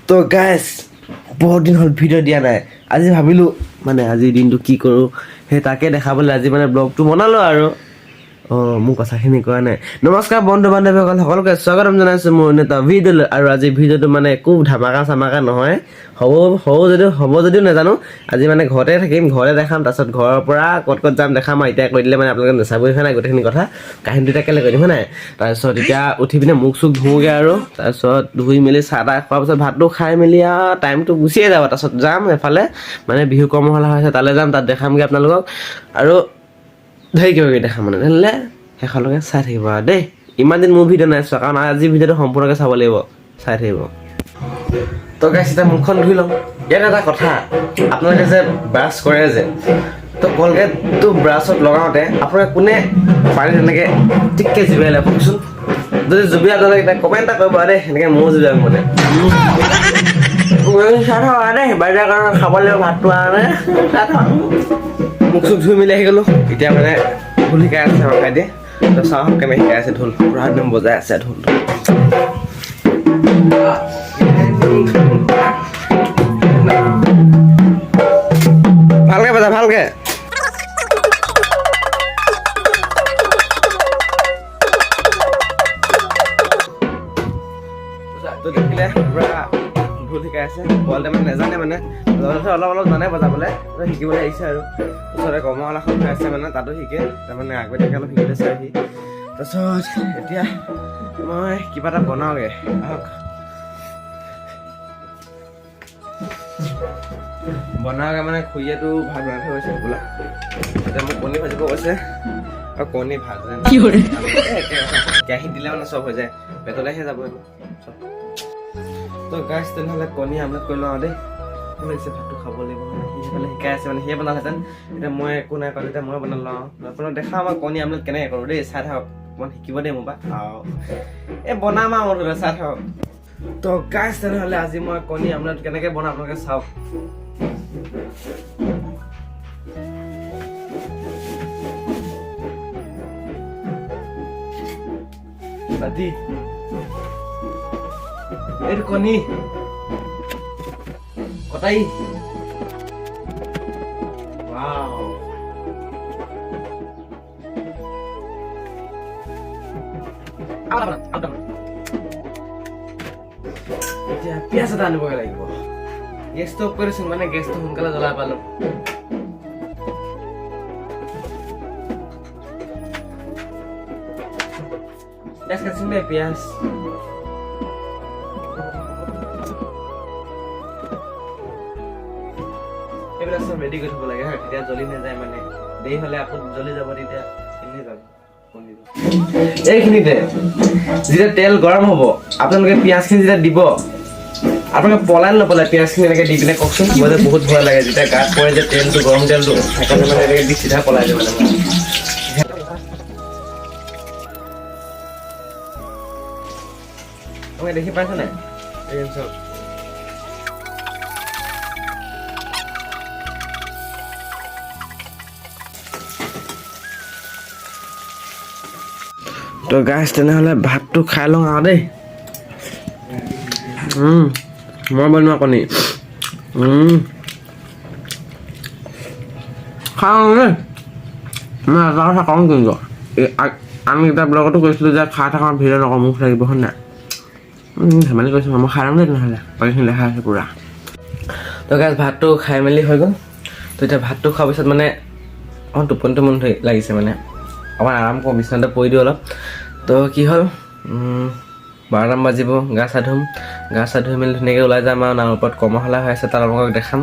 তো গাইজ, বহুত দিন হ'ল ভিডিঅ' দিয়া নাই। আজি ভাবিলোঁ মানে আজিৰ দিনটো কি কৰোঁ, সেই তাকে দেখাবলৈ আজি মানে ব্লগটো বনালোঁ। আৰু অঁ, মোৰ কথাখিনি কোৱা নাই। নমস্কাৰ বন্ধু বান্ধৱীসকল, সকলোকে স্বাগতম জনাইছোঁ মোৰ অন্য এটা ভিডিঅ'লৈ। আৰু আজি ভিডিঅ'টো মানে একো ধামাকা চামাকা নহয়, হ'ব হ'ব যদিও হ'ব যদিও নাজানো। আজি মানে ঘৰতে থাকিম, ঘৰতে দেখাম, তাৰপিছত ঘৰৰ পৰা ক'ত ক'ত যাম দেখাম। আৰু এতিয়া কৈ দিলে মানে আপোনালোকে নাচাবই, হয় নাই? গোটেইখিনি কথা কাহিনীটো এতিয়া কেলৈ কৈ দিম, হয় নাই? তাৰপিছত এতিয়া উঠি পিনে মুখ চুখ ধুওঁগৈ আৰু তাৰপিছত ধুই মেলি চাহ তাহ খোৱাৰ পিছত ভাতটো খাই মেলি আৰু টাইমটো গুচিয়ে যাব। তাৰপিছত যাম এফালে, মানে বিহু কৰ্মশালা হৈছে, তালৈ যাম, তাত দেখামগৈ আপোনালোকক আৰু ধেৰ কিবা কিবি দেখাম। মানে তেনেহ'লে শেষলৈকে চাই থাকিব আৰু দেই। ইমান দিন মোৰ ভিডিঅ' নাই চোৱা, কাৰণ আজি ভিডিঅ'টো সম্পূৰ্ণকৈ চাব লাগিব, চাই থাকিব। তো গাইছ, এতিয়া মুখখন ধুই লওঁ। ইয়াত এটা কথা, আপোনালোকে যে ব্ৰাছ কৰে যে, তো কলগেটটো ব্ৰাছত লগাওঁতে আপোনালোকে কোনে পানী তেনেকৈ টিককৈ জুবিয়াই লয়, কওকচোন। যদি জুবিয়াই, আপোনালোকে এতিয়া কমেণ্ট এটা কৰিব দেই। সেনেকৈ ময়ো জুবিয়াম। মানে চাই থাকক দেই, বাইদেউ, কাৰণে খাব লাগিব ভাতটো কাৰণে চাই থাকক। মুখ চুখ ধুই মেলি আহি গ'লো। এতিয়া মানে ঢোল শিকাই আছে আমাৰ ভাইটিয়ে। তো চাওঁ কেনেকৈ শিকাই আছে। ঢোল পুৰা একদম বজাই আছে ঢোলটো। ভালকে বজা, ভালকে। তো দেখিলে, পুৰা ঢোল শিকাই আছে। পোৱালিতে মানে নাজানে, মানে বজাবলৈ অলপ অলপ জানে, বজাবলৈ তো শিকিবলৈ আহিছে। আৰু ওচৰতে কৰ্মশালাখন হৈ আছে, মানে তাতো শিকে। তাৰমানে আগতীয়াকৈ অলপ শিকি লৈছে আহি। তাৰপিছত এতিয়া মই কিবা এটা বনাওঁগৈ, আহক। বনাওঁগৈ মানে খুৰীয়েতো ভাত বনাই থৈ গৈছে বোলা। এতিয়া মোক কণী ভাজিব কৈছে আৰু কণী ভাজে একে কথা, কেৰাহীত দিলে মানে চব হৈ যায়, পেটলৈহে যাব এইবোৰ চব। তো গাইছ, তেনেহ'লে কণী আমলেট কৰি লওঁ আৰু দেই। ভাল লাগিছে, ভাতটো খাব লাগিব। মানে সি সেইফালে শিকাই আছে, মানে সিয়ে বনালহেঁতেন। এতিয়া মই একো নাই কৰা, এতিয়া মই বনাই লওঁ আৰু আপোনাক দেখাম মই কণী আমলেট কেনেকৈ কৰোঁ দেই। চাই থাকক, অকণমান শিকিব দেই মোৰ পৰা। আৰু এই বনাম আৰু মুঠতে চাই থাকক। তো গাইছ, তেনেহ'লে আজি মই কণী আমলেট কেনেকৈ বনাম আপোনালোকে চাওক। বাতি, এইটো কণী, কটাৰী। Wow. আৰু এটা বনাম, আৰু এটা বনাম। এতিয়া পিঁয়াজ এটা আনিবগৈ লাগিব। গেছটো অফ কৰিছোঁ, মানে গেছটো সোনকালে জ্বলাই পালোঁ। পিঁয়াজ কাটিছোঁ দেই, পিঁয়াজ। এইবিলাক চব ৰেডি কৰি থ'ব লাগে হা, তেতিয়া জ্বলি নাযায়। মানে দেৰি হ'লে আকৌ জ্বলি যাব, তেতিয়া এনেই যাব কণীটো। এইখিনিতে যেতিয়া তেল গৰম হ'ব, আপোনালোকে পিঁয়াজখিনি যেতিয়া দিব, আপোনালোকে পলাই নপলাই পিঁয়াজখিনি এনেকৈ দি পিনে, কওকচোন? মই যে বহুত ভয় লাগে যেতিয়া গাত পৰে যে তেলটো, গৰম তেলটো, সেইকাৰণে মানে এনেকৈ দি চিধা পলাই যায় মানে মই। আপোনালোকে দেখি পাইছে নাই? এই চাওক। তো গাইছ, তেনেহ'লে ভাতটো খাই লওঁ আৰু দেই। মই বনোৱা কণী খাওঁ দেই। মই এটা কথা কওঁ কিন্তু, এই আনকেইটা ব্লগতো কৈছিলোঁ যে খাই থকা ভিডিঅ' নকওঁ, মুখ লাগিব, হয় নাই? ধেমালি কৰিছোঁ। মই খাই ল'ম দেই তেনেহ'লে, বাকীখিনি দেখা আছে পূৰা। তো গাইছ, ভাতটো খাই মেলি হৈ গ'ল। তো এতিয়া ভাতটো খোৱাৰ পিছত মানে অকণ টোপনি টোপনি ধৰি লাগিছে, মানে অকণ আৰাম কৰোঁ, বিচনাতে পৰি দিওঁ অলপ। তো কি হ'ল, 12টামান বাজিব, গা চা ধুম। গা চা ধুই মেলি ধুনীয়াকৈ ওলাই যাম আৰু নামৰ ওপৰত কৰ্মশালা হৈ আছে, তাত আপোনালোকক দেখাম,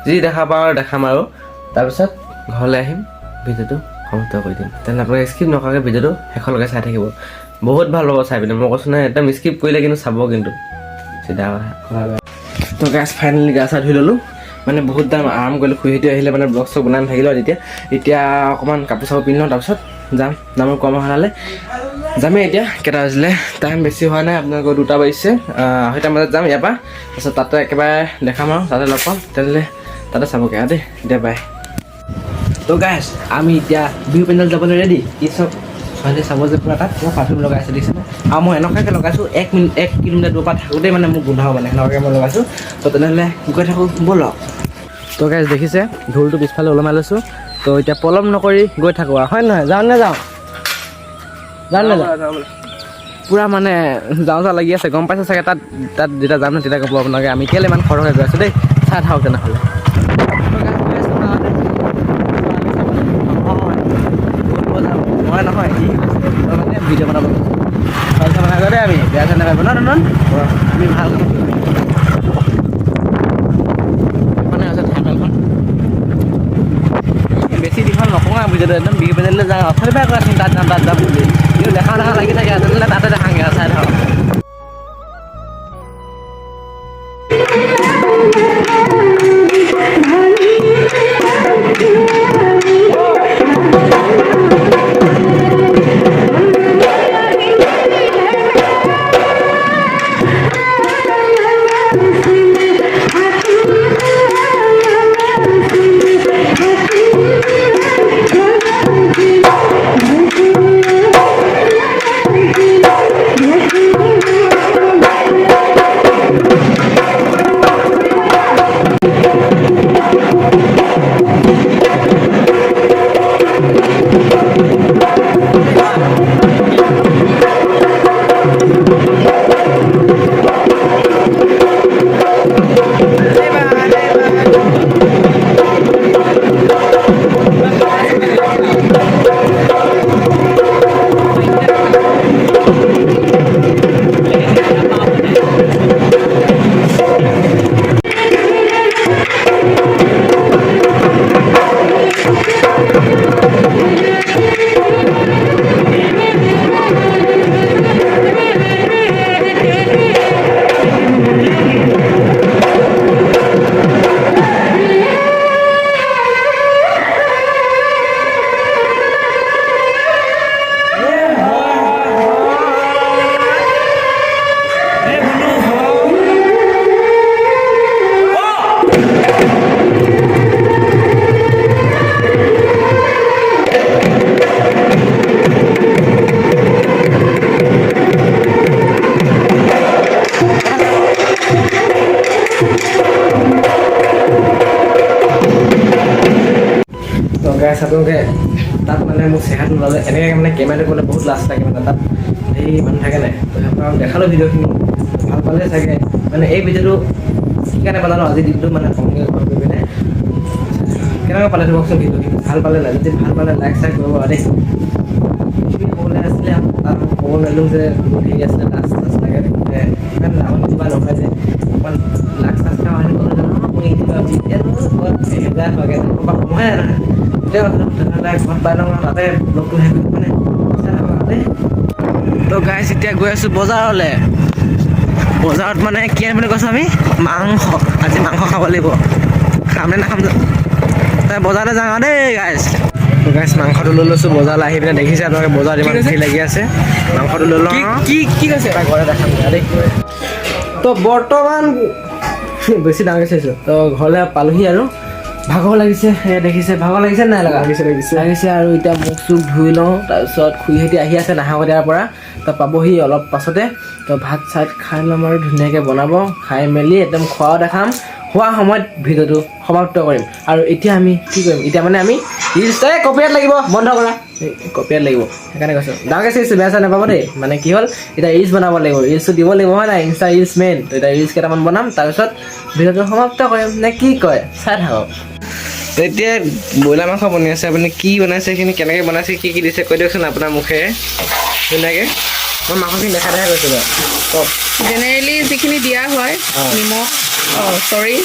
যি দেখা পাওঁ আৰু দেখাম। আৰু তাৰপিছত ঘৰলৈ আহিম, ভিডিঅ'টো সমাপ্ত কৰি দিম। তেনেহ'লে আপোনালোকে স্কিপ নকৰাকৈ ভিডিঅ'টো শেষলৈকে চাই থাকিব, বহুত ভাল পাব চাই পিনে। মই কৈছোঁ নহয়, একদম স্কিপ কৰিলে কিন্তু চাব কিন্তু, চিধা কথা। তো গাইছ, ফাইনেলি গা চা ধুই ল'লোঁ। মানে বহুত টাইম আৰাম কৰিলোঁ, শুই আহিলে মানে ব্লগ চগ বনাই নাথাকিলোঁ। আৰু তেতিয়া এতিয়া অকণমান কাপোৰ চাপোৰ পিন্ধি লওঁ, তাৰপিছত যাম নামৰ কৰ্মশালালৈ যামেই। এতিয়া কেইটা বাজিলে? টাইম বেছি হোৱা নাই, আপোনালোকৰ 2টা বাজিছে। 2:30 বজাত যাম ইয়াৰ পৰা। তাৰপিছত তাতে একেবাৰে দেখাম আৰু তাতে লগ পাম। তেনেহ'লে তাতে চাবগৈ আৰু দেই, এতিয়া বাই। তো গাইছ, আমি এতিয়া বিহু পেণ্ডেল যাবলৈ ৰেডি। কি চব ছোৱালীয়ে চাব যে পূৰা তাত পূৰা পাৰফিউম লগাই আছে, দেখিছেনে? আৰু মই এনেকুৱাকৈ লগাইছোঁ, 1 মিনিট 1 কিলোমিটাৰ দূৰৰ পৰা থাকোঁতেই মানে মোক গোন্ধাব, মানে সেনেকুৱাকৈ মই লগাইছোঁ। তো তেনেহ'লে গৈ থাকোঁ ব'লক। তো গাইজ, দেখিছে, ঢোলটো পিছফালে ওলমাই লৈছোঁ। তো এতিয়া পলম নকৰি গৈ থাকোঁ আৰু, হয় নহয়? যাওঁ নে যাওঁ, যাওঁ নে যাওঁ? পূৰা মানে যাওঁ যাওঁ লাগি আছে, গম পাইছে চাগে। তাত তাত যেতিয়া যাম ন, তেতিয়া গম পাব আপোনালোকে আমি কেলৈ ইমান খৰকৈ গৈ আছোঁ দেই। চাই থাকক তেনেহ'লে। মই নহয়, ই মানে ভিডিঅ' বনাব গৈছোঁ। ভাল চাব নাযাওঁ দেই, আমি বেয়া চেয়া নাপাব ন নন্দন। আমি ভাল কাম কৰিম। এইখনে আছে থাৰ্মেলখন। বেছি দীঘল নকওঁ আৰু ভিডিঅ'টো, একদম বিহু পেণ্ডেললৈ যাওঁ। অথনিৰ পৰাই কৈ আছোঁ তাত যাম, তাত যাম বুলি, কিন্তু দেখাওঁ দেখাওঁ লাগি থাকে। তেনেহ'লে তাতে দেখাওঁগৈ আৰু, চাই থাকক। তো গাইছ, আপোনালোকে তাত মানে মোৰ চেহেৰাটো ওলালে এনেকৈ মানে কেমেৰাটো ক'লে বহুত লাজ লাগে, মানে তাত সেই মানুহ থাকে নাই। তো আপোনাক দেখালোঁ ভিডিঅ'খিনি, ভাল পালে চাগে। মানে এই ভিডিঅ'টো কি কাৰণে বনালোঁ, আজি দিনটো মানে কমকৈ ঘৰত গৈ পিনে কেনেকুৱা পালে কওকচোন ভিডিঅ'খিনি। ভাল পালে নাই? যদি ভাল পালে লাইক চাইক কৰিব আৰু দেই। এইখিনি ক'বলৈ আছিলে আৰু তাত ক'ব নোৱাৰিলোঁ যে বহুত হেৰি আছিলে, লাজ চাজ লাগে। মানে ইমান ডাঙৰ কিবা নহয় যে অকণমান লাজ চাজ খাওঁ আহি ক'লে নহয়, মই কিবা বুলি এতিয়া ঘৰত 1000 হোৱাগে ক'ৰবাত সময় নাই নহয়। এতিয়া কথাটো তেনেহ'লে ঘৰত পাই লওঁ, তাতে ব্লগটো শেষ কৰিম মানে, চাই থাকক দেই। তো গাইছ, এতিয়া গৈ আছোঁ বজাৰলৈ। বজাৰত মানে কি আনিম বুলি কৈছোঁ আমি? মাংস। আজি মাংস খাব লাগিব। খাম নে নাখাম? তাই বজাৰলৈ যাওঁ আৰু দেই গাইছ। তো গাইছ, মাংসটো লৈ লৈছোঁ। বজাৰলৈ আহি পিনে দেখিছে আপোনালোকে, বজাৰত ইমান ভিৰ লাগি আছে। মাংসটো লৈ লওঁ। কি কি কৈছে? তাই ঘৰতে দেখাম দেই। তো বৰ্তমান বেছি ডাঙৰকৈ চাইছোঁ। তো ঘৰলৈ পালোহি আৰু ভাগৰ লাগিছে। এয়া দেখিছে, ভাগৰ লাগিছে নাই লগা? লাগিছে, লাগিছে। লাগিছে। আৰু এতিয়া মুখ চুখ ধুই লওঁ, তাৰপিছত খুৰীহঁতি আহি আছে নাহৰকটীয়াৰ পৰা, তো পাবহি অলপ পাছতে। তো ভাত চাত খাই ল'ম আৰু ধুনীয়াকৈ বনাব, খাই মেলি একদম খোৱাও দেখাম। খোৱা সময়ত ভিডিঅ'টো সমাপ্ত কৰিম। আৰু এতিয়া আমি কি কৰিম? এতিয়া মানে আমি ৰিলচ, এই কপিৰাইট লাগিব, বন্ধ কৰা, কপিৰাইট লাগিব, সেইকাৰণে কৈছোঁ ডাঙৰকৈ চিৰিছোঁ, বেয়া চেয়া নাপাব দেই। মানে কি হ'ল, এতিয়া ৰিলচ বনাব লাগিব, ৰিলচটো দিব লাগিব, হয় নাই? Insta reels main. তো এতিয়া ৰিলচ কেইটামান বনাম, তাৰপিছত ভিডিঅ'টো সমাপ্ত কৰিম নে কি কয়, চাই থাকক। তো এতিয়া ব্ৰইলাৰ মাংস বনি আছে। আপুনি কি বনাইছে, এইখিনি কেনেকৈ বনাইছে, কি কি দিছে, কৈ দিয়কচোন আপোনাৰ মুখেৰে ধুনীয়াকৈ। মই মাংসখিনি দেখাই দেখাই কৈছোঁ বাৰু, কওক। জেনেৰেলি যিখিনি দিয়া হয়, নিমখ, অঁ চৰি,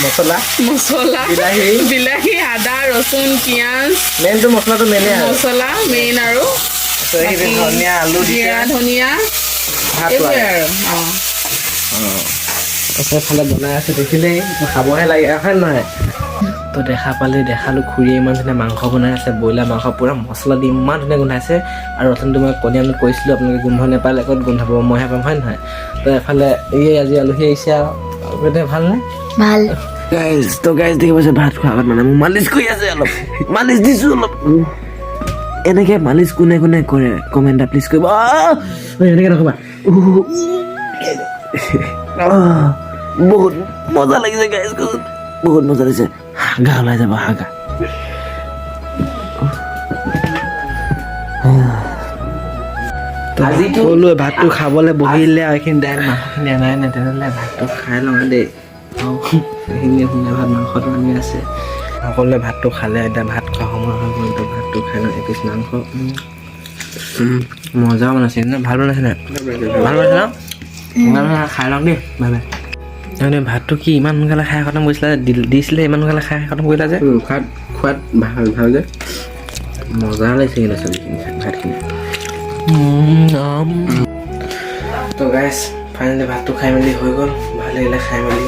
মছলা, মছলা, বিলাহী। বিলাহী, আদা, ৰচুন, পিঁয়াজ। মেইনটো মছলাটো মেইনে আৰু। মছলা মেইন আৰু। তাৰপিছত এইখিনি ধনিয়া, আলু দিছে। জিৰা, ধনিয়া। ভাত। এইবোৰে আৰু, অঁ। তাৰপিছত ফালে বনাই আছে, দেখিলেই খাবহে লাগে, হয় নহয়? তো দেখা পালে দেখালোঁ, খুৰীয়ে ইমান ধুনীয়া মাংস বনাই আছে, ব্ৰইলাৰ মাংস পূৰা মছলা দি ইমান ধুনীয়া গোন্ধাইছে। আৰু অথনিটো মই কণী আমলেট কৰিছিলোঁ, আপোনালোকে গোন্ধ নাপালে, ক'ত গোন্ধ পাব, মইহে পাম, হয় নহয়? তো এফালে এই আজি আলহী আহিছে আৰু এতিয়া ভালনে? ভাল। গাইজ, তো গাইজ, দেখি পাইছে, ভাত খোৱাৰ আগত মানে মোক মালিচ কৰি আছে, অলপ মালিচ দিছোঁ অলপ। এনেকৈ মালিচ কোনে কোনে কৰে কমেণ্ট এটা প্লিজ কৰিব। আহ! ঐ, এনেকৈ নক'বা। উহ, আহ, বহুত মজা লাগিছে গাইজ, বহুত মজা লাগিছে। হাগা ওলাই যাব, হাগা। আজিতো ক'লো, ভাতটো খাবলৈ বহিলে আৰু এইখিনি দাইল মাংসখিনি অনাই নাই। তেনেহ'লে ভাতটো খাই লওঁ দেই। আৰু এইখিনি ধুনীয়া ভাত, মাংসটো আনি আছে। সকলোৱে ভাতটো খালে। এতিয়া ভাত খোৱা সময় হৈ গ'ল, তো ভাতটো খাই লওঁ। এপিচ মাংস। মজা বনাইছে ন? ভাল বনাইছে নাই? ভাল বনাইছে ন? ভাল বনাইছে। খাই লওঁ দেই, বাই বাই। মানে ভাতটো কি ইমান সোনকালে খাই খতম কৰিছিলা? দিছিলে, ইমান সোনকালে খাই খতম কৰিলা যে? ভাত খোৱাত ভাল ভাল যে। মজা লাগিছে কিন্তু চব্জিখিনি, ভাতখিনি। তো গাইজ, ফাইনেলি ভাতটো খাই মেলি হৈ গ'ল। ভাল লাগিলে খাই মেলি।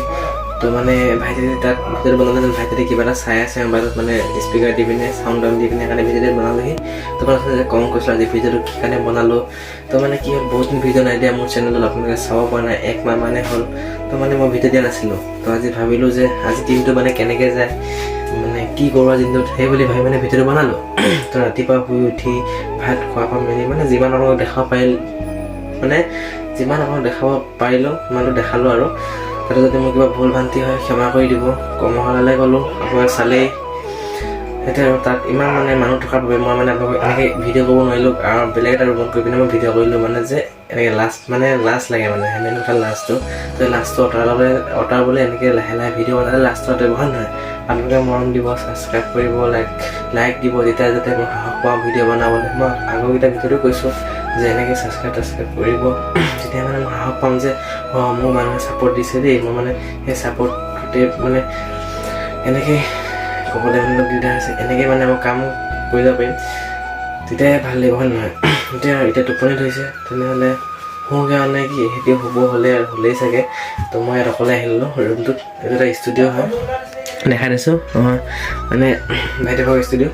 তো মানে ভাইটি তাত ভিডিঅ'টো বনালে, ভাইটিয়ে কিবা এটা চাই আছে মোবাইলত, মানে স্পীকাৰ দি পিনে, চাউণ্ড ডাউন দি পিনে, সেইকাৰণে ভিডিঅ'টো বনালোহি। তো মানে কম কৈছিলোঁ আজি ভিডিঅ'টো কি কাৰণে বনালোঁ। তো মানে কি হ'ল, বহুত দিন ভিডিঅ' নাই দিয়া মোৰ চেনেলত, আপোনালোকে চাব পৰা নাই। এক মাহ মানে হ'ল। তো মানে মই ভিডিঅ' দিয়া নাছিলোঁ। তো আজি ভাবিলোঁ যে আজি দিনটো মানে কেনেকৈ যায়, মানে কি কৰোঁ আজি দিনটোত, সেই বুলি ভাবি মানে ভিডিঅ'টো বনালোঁ। তো ৰাতিপুৱা শুই উঠি ভাত খোৱা পৰা মেলি মানে যিমান আপোনালোকক দেখাব পাৰিল, মানে যিমান আপোনাক দেখাব পাৰিলোঁ সিমানটো দেখালোঁ। আৰু তাতে যদি মোৰ কিবা ভুল ভ্ৰান্তি হয়, ক্ষমা কৰি দিব। কৰ্মশালালৈ গ'লোঁ, আপোনালোকে চালেই সেইটোৱে। আৰু তাত ইমান মানে মানুহ থকাৰ বাবে মই মানে আপোনালোকক এনেকৈ ভিডিঅ' কৰিব নোৱাৰিলোঁ আৰু বেলেগ এটা ৰুমত গৈ পিনে মই ভিডিঅ' কৰিলোঁ। মানে যে এনেকৈ লাজ, মানে লাজ লাগে, মানে মেইন কথা লাজটো। তো লাজটো আঁতৰাবলৈ এনেকৈ লাহে লাহে ভিডিঅ' বনালে লাজটো আঁতৰিব, হয় নহয়? আপোনালোকে মৰম দিব, ছাবস্ক্ৰাইব কৰিব, লাইক লাইক দিব, তেতিয়া যাতে মই সাহস পাওঁ ভিডিঅ' বনাবলৈ। মই আগৰকেইটা ভিডিঅ'টো কৈছোঁ যে এনেকৈ ছাবস্ক্ৰাইব তাবস্ক্ৰাইব কৰিব, তেতিয়া মানে মই সাহস পাম যে অঁ, মোৰ মানুহে ছাপৰ্ট দিছে দেই। মই মানে সেই ছাপৰ্টটোতে মানে এনেকৈ ক'বলৈ মানে অলপ দিগদাৰ হৈছে। এনেকৈ মানে মই কাম কৰি যাব পাৰিম, তেতিয়াহে ভাল লাগিব, হয় নহয়? এতিয়া এতিয়া টোপনি ধৰিছে, তেনেহ'লে শুওঁগৈ আৰু নে কি? সেইটো শুব হ'লে আৰু হ'লেই চাগে। তো মই ইয়াত অকলে আহিলোঁ ৰুমটোত। এইটো এটা ষ্টুডিঅ' হয়, দেখাই দিছোঁ। আমাৰ মানে ভাইটি ভাগৰ ষ্টুডিঅ',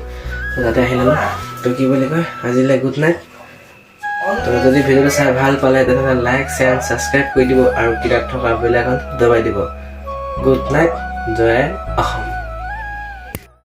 তো তাতে আহি ল'লোঁ। তো কি বুলি কয়, আজিলৈ গুড নাইট। তো যদি ভিডিঅ'টো চাই ভাল পালে, তেনেহ'লে লাইক, শ্বেয়াৰ, ছাবস্ক্ৰাইব কৰি দিব আৰু কিতাপ থকা বেল আইকন দবাই দিব। গুড নাইট, জয় অসম।